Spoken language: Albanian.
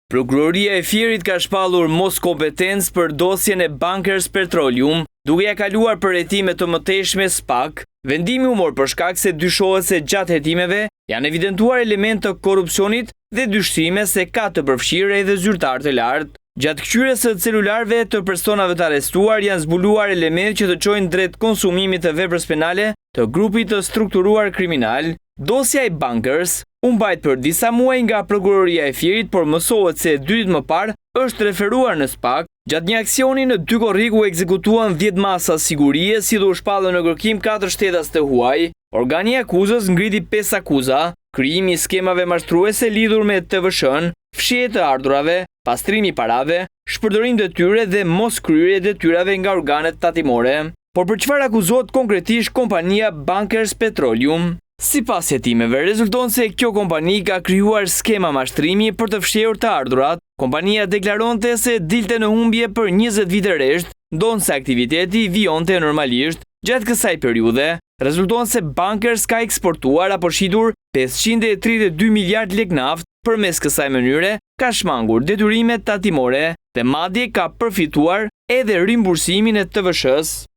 Prokuroria e Fierit ka shpallur moskompetencë për dosjen e Bankers Petroleum, duke ia kaluar për hetime të mëtejshme SPAK. Vendimi u mor për shkak se dyshohet se gjatë hetimeve janë evidentuar elementë të korrupsionit dhe dyshime se ka të përfshirë edhe zyrtarë të lartë. Gjatë këqyrjes së celularëve të personave të arrestuar janë zbuluar elementë që të çojnë drejt konsumimit të veprës penale të grupit të strukturuar kriminal. Dosja e Bankers u mbajt për disa muaj nga Prokuroria e Fierit, por mësohet se dy ditë më parë është referuar në SPAK. Gjatë një aksioni në 2 korrik u ekzekutuan 10 masa sigurie, si dhe u shpallën në kërkim 4 shtetas të huaj. Organi i akuzës ngriti 5 akuza: krijimi i skemave mashtruese lidhur me TVSH-n, fshehje të ardhurave, pastrimi i parave, shpërdorim detyre dhe moskryerje e detyrave nga organet tatimore. Por për çfarë akuzohet konkretisht kompania Bankers Petroleum? Sipas hetimeve, rezulton se kjo kompani ka krijuar skema mashtrimi për të fshehur të ardhurat. Kompania deklaronte se dilte në humbje për 20 vite rresht, ndonëse aktiviteti vijonte normalisht. Gjatë kësaj periudhe, rezulton se Bankers ka eksportuar apo shitur 532 miliard lek naftë. Përmes kësaj mënyre ka shmangur detyrimet tatimore dhe madje ka përfituar edhe rimbursimin e TVSH-së.